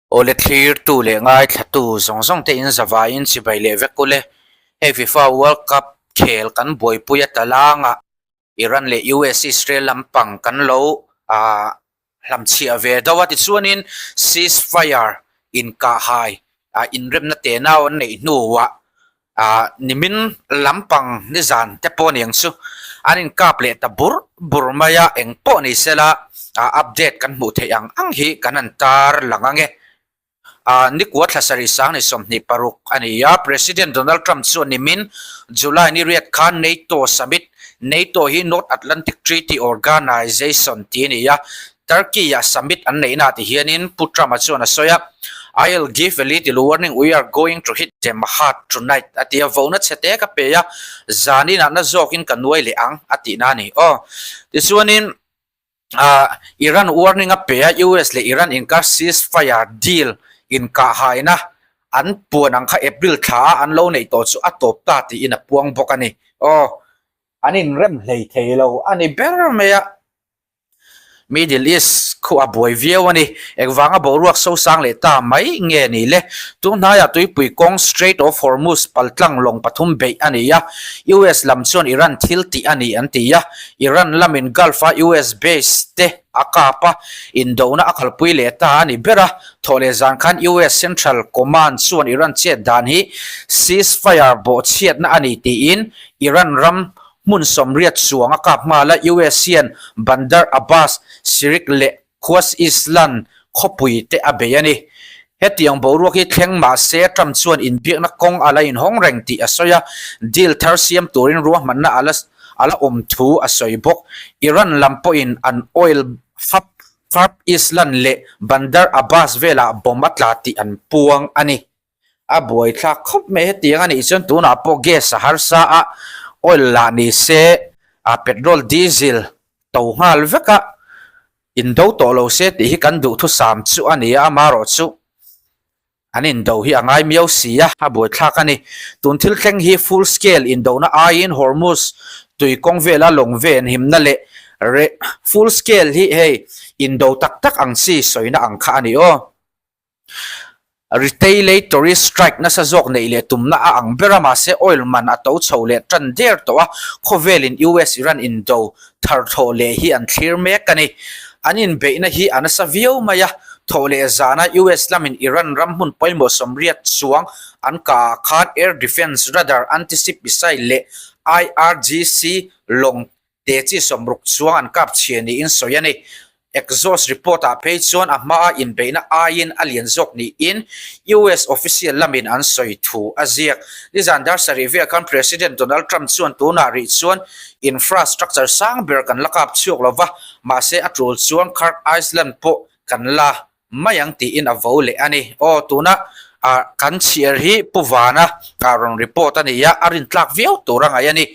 Awle thlirtu leh ngaithlatu zawng zawng te in zavaiin chibai leh vek ule. Hei FIFA World Cup khel kan buaipui a talangah Iran leh US Israel lampang kan lo ah hlamchhiah ve deuh a tichuanin ceasefire inkahhai ah inremna tenau an neih hnuah ah nimin lampang nizan te pawh aniang chu an inkap leh ta bur bur mai a eng pawh ni sela ah update kan hmuh theih ang ang hi kan han tar lang ang e. Ah nikua thla sarih sang ni 26 a ni a, President Donald Trump chuan nimin July ni riat khan NATO summit, NATO hi North Atlantic Treaty Organization tih a ni a, Turkey-ah summit an neihna ah ti hianin Pu Trump-a chuan a sawi a, I'll give a little warning, we are going to hit them hard tonight a ti a, vona chhe te ka pe a, zaninah na zawkin ka nuai leh ang a tihna a ni. Aw, tichuanin. Ah Iran warning a pe a, US leh Iran inkar ceasefire deal inkahhaina an puan ang kha April thla a an lo neih tawh chu a tawp ta tiin a puang bawk a ni. Aw, an inrem hlei thei lo a ni ber mai a. Middle East khu a buai viau a ni. Engvanga boruak sosang leh ta mai nge ni le? Tunhnaiah tuipui kawng Strait of Hormuz paltlang lawng pathum beih a ni a, US lam chuan Iran thil tih a ni an ti a, Iran lamin Gulf-a US base te a kap a, indona a kalpui leh ta a ni ber a. Thawh leh zan khan US Central Command chuan Iran chet dan hi ceasefire bawhchhiatna a ni tiin Iran ram hmun sawmriat chuang a kap nghal a, US hian Bandar Abbas, Sirik leh Khuas Island khawpui te a bei a ni. Hetiang boruak hi thleng mah se Trump chuan inbiakna kawng a la inhawng reng tih a sawi a, deal thar siam turin ruahmanna a la a la awm thu a sawi bawk. Iran lam pawhin an oil hub Kharb Island leh Bandar Abbas velah bomb a tla tih an puang a ni. A buaithlak khawp mai hetiang a nih chuan tunah pawh gas a harsa a, oil lah ni se ah petrol diesel to nghal vek a, indo tawh lo se tih hi kan duhthusam chu a ni a, amaherawhchu an indo hi a ngai miau si a, a buaithlak a ni. Tun thil thleng hi full scale indona aiin Hormuz tui kawng vela lawng ven himna leh full scale hi hei indo tak tak ang chi sawina ang kha a ni aw. Retaliatory strike nasa zawk neih leh tumna a ang ber a, mahse oil man a to chho leh tan der tawh a, khawvelin US-Iran indo thar thawh leh hi an thlir mek a ni. An inbeihna hi a nasa viau mai a, thawh leh zana US lamin Iran ram hmun pawimawh sawmriat chuang an kah ah khan air defence radar, anti-ship missile leh IRGC lawng te chi sawmruk chuang an kap chhia niin sawi a ni. Exhaust report ah phei chuan a hmaa inbeihna aiin a lian zawk niin US official lamin an sawi thu a ziak. Nizan dar sarih vel khan President Donald Trump chuan tunah rih chuan infrastructure sang ber kan la kap chhuak lo va, mahse a tul chuan Khark Island pawh kan la mai ang tiin a vo leh a ni. Aw, tuna ah kan chhiar hi Pu Vana ah rawn report a ni a, a rintlak viau tur a ngaih a ni.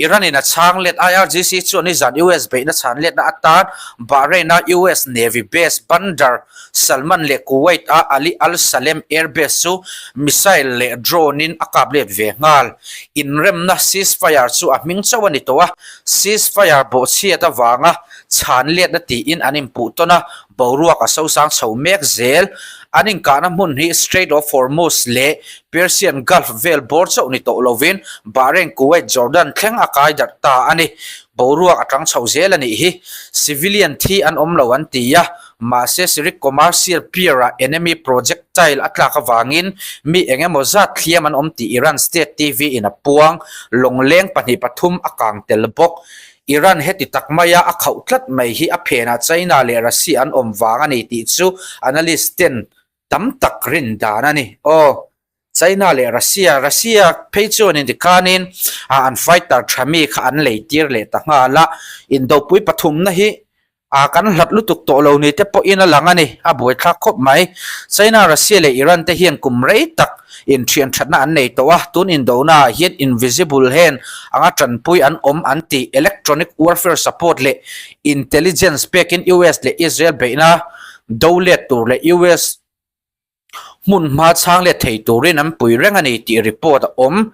Iran in a chhang let IRGC chuan nizan US beihna chhan letna atan Bahrain a US Navy base Bandar Salman leh Kuwait a Ali Al Salem Air Base chu missile leh drone in a kap let ve nghal. Inremna ceasefire chu a hming chauh a ni tawh a, ceasefire bawhchhiat avanga chhan letna tiin an inpuh tawn a, Boruak a sosang chho mek zel. An inkahna hmun hi Strait of Hormuz leh Persian Gulf vel bawr chauh ni tawh lovin Bahrain, Kuwait, Jordan thleng a kai darh ta a ni. Boruak a tang chho zel a nih hi. Civilian thi an awm lo an ti a, mahse Sirik Commercial Pier-ah enemy projectile a tlak avangin mi eng emaw zat thliam an awm tih Iran State TV-in a puang. Lawngleng pahnih pathum a kang tel bawk. Iran heti tak maia a khauh tlat mai hi a phenah China leh Russia an awm vang a ni tih chu analyst ten tam tak rin dan a ni. Aw, China leh Russia, Russia phei chuan intikhanin an fighter tha mi kha an lei tir leh ta nghal a, indopui pathumna hi A kan hlat lutuk tawh lo ni te pawhin a lang a ni, a buaithlak khawp mai. China, Russia leh Iran te hian kum rei tak inthian thatna an nei tawh a, tun indona ah hian invisible hand anga tanpui an awm an tih electronic warfare support leh intelligence pekin US leh Israel beihna do let tur leh US Hmun hma chhang let thei turin an pui reng a ni tih report a awm.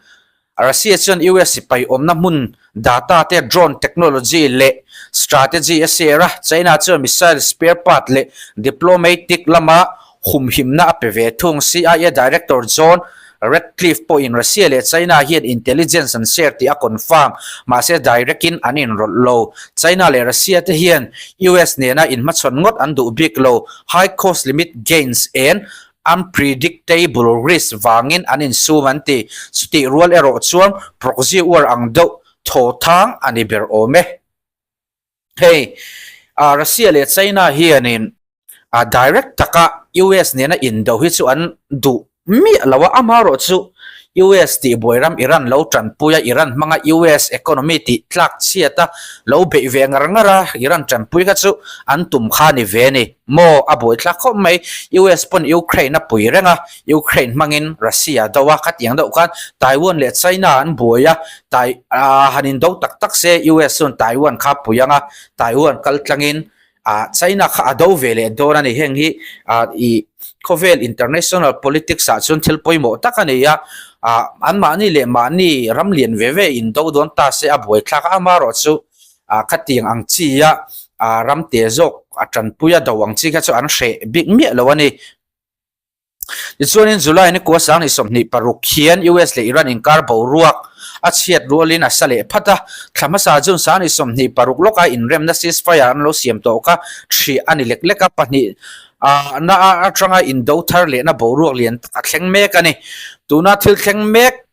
Russia chuan US sipai awmna hmun data te drone technology leh strategy a share a, China chuan missile spare part leh diplomatic lama humhimna a pe ve thung. CIA Director John Ratcliffe pawhin Russia leh China hian intelligence an share tih a confirm, mahse direct in an inrawlh lo. China leh Russia te hian US nena inhmachhawn ngawt an duh bik lo, high cost limit gains and unpredictable risk vangin an insum an ti. Chutih rual erawh chuan proxy war ang deuh thaw thang a ni ber awm e. Hei, Russia leh China hianin direct taka US nena indo hi chu an duh miah lo a, amaherawh chu US tihbuai ram Iran lo tanpui a, Iran hmanga US economy tih tlak chhiat a lo beih ve ngar ngar a, Iran tanpui kha chu an tum kha a ni ve a ni maw? A buai thlak khawp mai, US pawn Ukraine a pui reng a, Ukraine hmangin Russia do a, khatiang deuh khan Taiwan leh China an buai a, Tai ah han indo tak tak se US chuan Taiwan kha pui ang a, Taiwan kal tlangin ah China kha a do ve leh dawn a ni. Heng hi ah ih khawvel international politics ah chuan thil pawimawh tak a ni a, ah anmahni leh mahni ram lian ve ve indo dawn ta se a buaithlak a, amaherawh chu ah khatiang ang chi a ah ram te zawk a tanpui a do ang chi kha chu an hreh bik miah lo a ni. Tichuanin July ni kua 26 hian US leh Iran inkar boruak a chhiat rualin a sa leh phat a, thla hmasa June 26 lawka inremna ceasefire an lo siam tawh kha ṭhih a ni lek lek a, pahnih na atanga indo thar lehna boruak lian tak a thleng mek a ni. Tuna thil thleng mek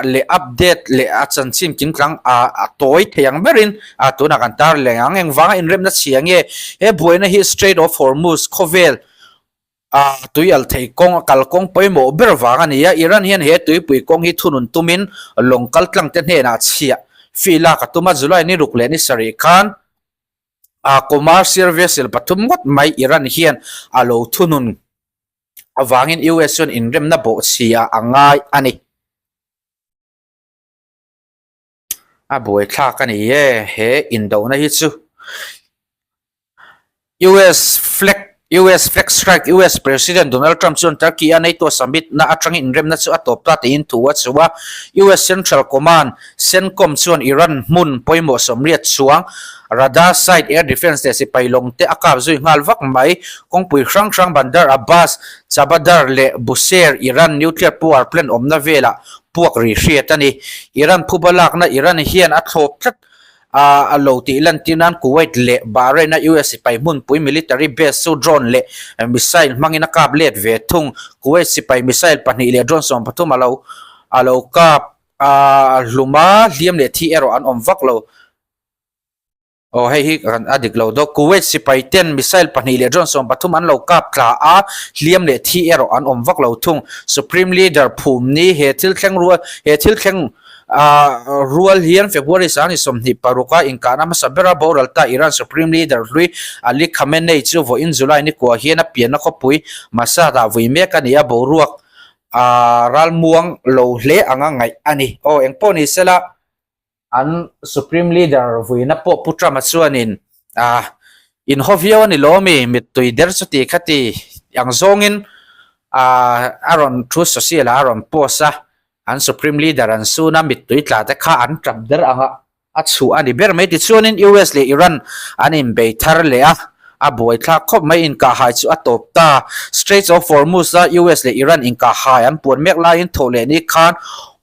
leh update leh a chanchin kimtlang a tawi thei ang berin tunah kan tar leh ang. Engvanga inremna chhia nge he buaina hi Strait of Hormuz khawvel A tui al thei kawng a kal kawng pawimawh ber vang a ni a, Iran hian he tuipui kawng hi thunun tumin lawng kal tlang te hnenah chhiah fee lak a tum a, July ni ruk leh ni sarih khan a commercial vessel pathum ngawt mai Iran hian a lo thunun avangin US chuan inremna bawhchhiah a ngai a ni. A buaithlak a ni e, he indona hi chu US flag US flag strike US President Donald Trump chuan Turkey a NATO summit na atangin inremna chu a tawp ta tiin thu a chhuh a. US Central Command, CENTCOM, chuan Iran hmun pawimawh sawmriat chuang radar site, air defense leh sipai lawng te a kap zui nghal vak mai. Kawngpui hrang hrang Bandar Abbas, Chabahar leh Bushehr Iran nuclear power plant awmna velah puak ri hriat a ni. Iran phuba lakna Iran hian a thlawp tlat a, a lo tih lantir nan Kuwait leh Bahrain a US sipai hmunpui military base chu drone leh missile hmangin a kap let ve thung. Kuwait sipai missile pahnih leh drone 13 a lo a lo kap a hlum a, hliam leh thi erawh an awm vak lo. Aw hei hi kan a dik lo dawk. Kuwait sipai ten missile pahnih leh drone 13 an lo kap tla a, hliam leh thi erawh an awm vak lo thung. Supreme Leader phum ni he thil thleng rual he thil thleng ah rual hian February 26 a inkahna hmasa bera boral ta Iran Supreme Leader hlui Ali Khamenei chu vawiin July ni kua hian a pianna khawpui Mashhad ah vui mek a ni a, boruak ah ralmuang lo hle anga ngaih a ni. Aw engpawh ni sela. An Supreme Leader vuina pawh Pu Trump-a chuanin ah inhaw viau a ni lo ami, mittui der chu ti kha ti ang zawngin ah a rawn thu social ah a rawn post a, an Supreme Leader an sun a, mittui tla te kha an tap der ang a, a chhuah a ni ber mai. Tichuanin US leh Iran an inbei thar leh a, a buaithlak khawp mai, inkahhai chu a tawp ta. Straits of Hormuz-a US leh Iran inkahhai an puan mek laiin thawh leh ni khan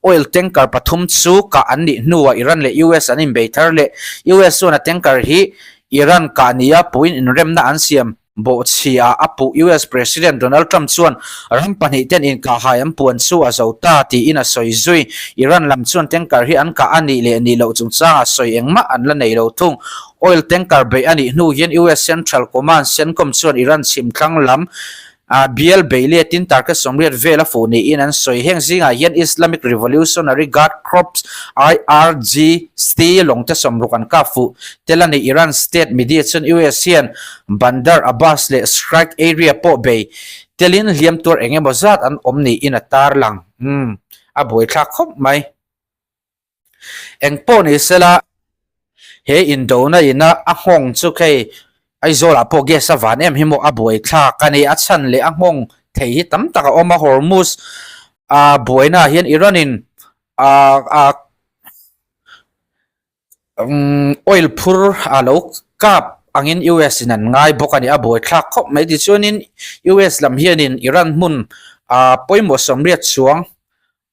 oil tanker pathum chu kah an nih hnuah Iran leh US an inbei thar leh. US chuan a tanker hi Iran kah nia puhin inremna an siam bawhchhiah a puh. US President Donald Trump chuan ram pahnih ten inkahhai an puan chu a zo ta tiin a sawi zui. Iran lam chuan tanker hi an kah a nih leh nih loh chungchangah sawi engmah an la nei lo thung. Oil tanker beih a nih hnu hian US Central Command, CENTCOM, chuan Iran chhim thlang lam bial beih letin target sawmriat vel a fuh niin an sawi. Heng zingah hian Islamic Revolutionary Guard Corps, IRGC, lawngte sawmruk an kap fuh tel a ni. Iran state media chuan US hian Bandar Abbas leh strike area pawh bei telin hliam tuar eng emaw zat an awm niin a tarlang. Umm, a buaithlak khawp mai. Engpawh ni sela he indona ina a nghawng chu khei Aizawlah pawh gas a van em hi maw a buai thlak a ni. A chhan leh a nghawng thei hi tam tak a awm a, Hormuz a buaina ah hian Iran in a a oil phur a lo kap. angin US in an ngai bawk a ni. A buaithlak khawp mai. Tichuanin US lam hianin Iran hmun ah pawimawh sawmriat chuang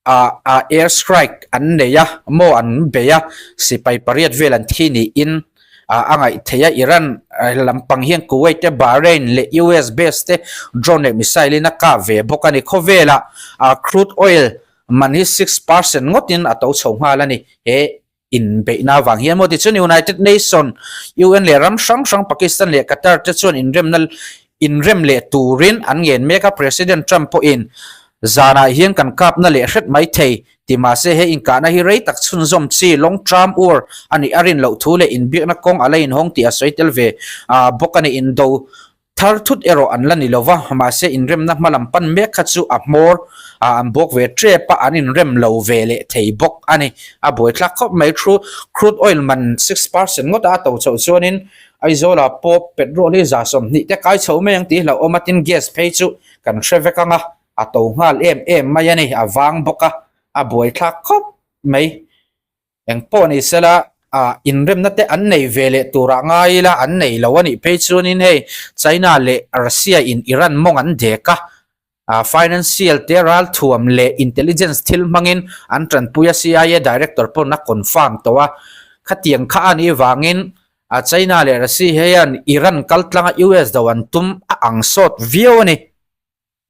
ah ah air strike an nei a maw an bei a, sipai pariat vel an thi niin ah a ngaih theih a. Iran lampang hian Kuwait te, Bahrain leh US base te drone leh missile in a kah ve bawk a ni. Khawvelah ah crude oil man hi 6% ngawtin a to chho nghal a ni. He inbeihna avang hian maw tichuan United Nation, UN leh ram hrang hrang Pakistan leh Qatar te chuan inremna inrem leh turin an ngen mek a, President Trump pawhin zanah hian kan kapna leh hret mai thei ti mahse he inkahna hi rei tak chhunzawm chi long term war a nih a rin loh thu leh inbiakna kawng a la inhawng tih a sawi tel ve bawk a ni. Indo Thar thut erawh an la ni lo va, mahse inremna hma lam pan mek kha chu a hmawr ah an bawk ve tep a, an inrem lo ve leh thei bawk a ni. A buaithlak khawp mai. Crude crude oil man 6% ngawt a a to chhoh chuanin Aizawlah pawh petrol hi 30 te kai chho mai ang tih hlauhawm a, tin gas phei chu kan hre vek ang a, a to nghal em em mai a ni, a vang bawk a, a buaithlak khawp mai. Eng pawh ni sela, ah inremna te an nei ve leh turah ngai ila an nei lo a nih phei chuanin hei China leh Russia in Iran mawng an dek a, ah financial te ralthuam leh intelligence thil hmangin an tanpui a CIA director pawn a confirm tawh a, khatiang kha a nih vangin ah China leh Russia hian Iran kaltlanga US do an tum a ang sawt viau a ni.